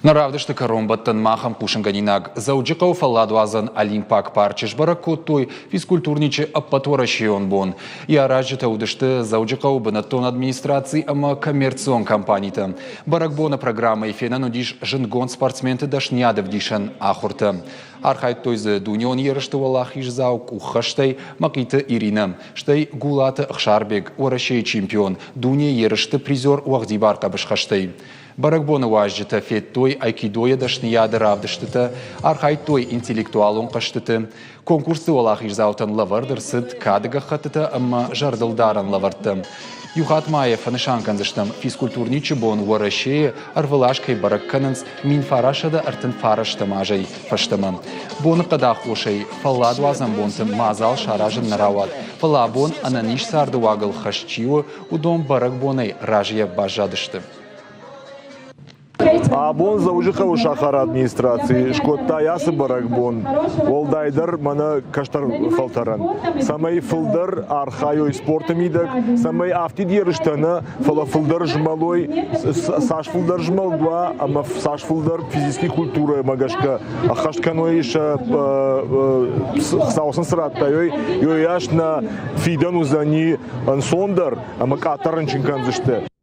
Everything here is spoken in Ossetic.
Нӕ равдысты кӕронбӕттӕн махӕн хъусынгӕнинаг Дзӕуджыхъӕуы фӕлладуадзӕн Олимпаг парчы сбӕрӕг кодтой физкультурничы ӕппӕтуӕрӕсейон бон. Йӕ аразджытӕ уыдысты Дзӕуджыхъӕуы бынӕттон администраци ӕмӕ коммерцион компанитӕ. Бӕрӕгбоны программӕйы фенӕн уыдис зындгонд спортсменты дӕсныйад ӕвдисӕн ахуыртӕ. Архайдтой дзы дунеон ерысты уӕлахиздзау къуххӕстӕй Мӕхъиты Иринӕ, стӕй Гулаты Ӕхсарбег, Уӕрӕсейы чемпион, дунейы ерысты призер уӕгъдибар хъӕбысхӕстӕй. Бӕрӕгбоны уазджытӕ федтой айкидойы дӕсныйады равдыстытӕ, архайдтой интеллектуалон хъӕзтыты. Конкурсты уӕлахиздзаутӕн лӕвӕрд ӕрцыд кады гӕххӕттытӕ ӕмӕ зӕрдылдарӕн лӕвӕрттӕ. Иу хатт ма йӕ фӕнысан кӕндзыстӕм, физкультурничы бон Уӕрӕсейы ӕрвылаз кӕй бӕрӕг кӕнынц 1939 азӕй фӕстӕмӕ. Боныхъӕд аххосӕй фӕлладуадзӕн бонты мадзал саразын нӕ рауад, фӕлӕ абон ӕнӕниз царды уагыл хӕст чи у, уыдон бӕрӕгбонӕй разыйӕ баззадысты. Абон Дзӕуджыхъӕуы сахары администраци скодта ацы бӕрӕгбон, уӕлдайдӕр мӕнӕ кӕстӕр фӕлтӕрӕн, цӕмӕй фылдӕр архайой спорты мидӕг, цӕмӕй афтид ерыстӕ нӕ, фӕлӕ фылдӕр змӕлой, цас фылдӕр змӕлд уа ӕмӕ цас фылдӕр физический культурӕмӕ гӕсгӕ ӕххӕст кӕной сӕ Хуыцау сын цы радта, уый ас нӕ фидӕн уыдзӕни ӕнцондӕр ӕмӕ къаддӕр рынчын кӕндзысты.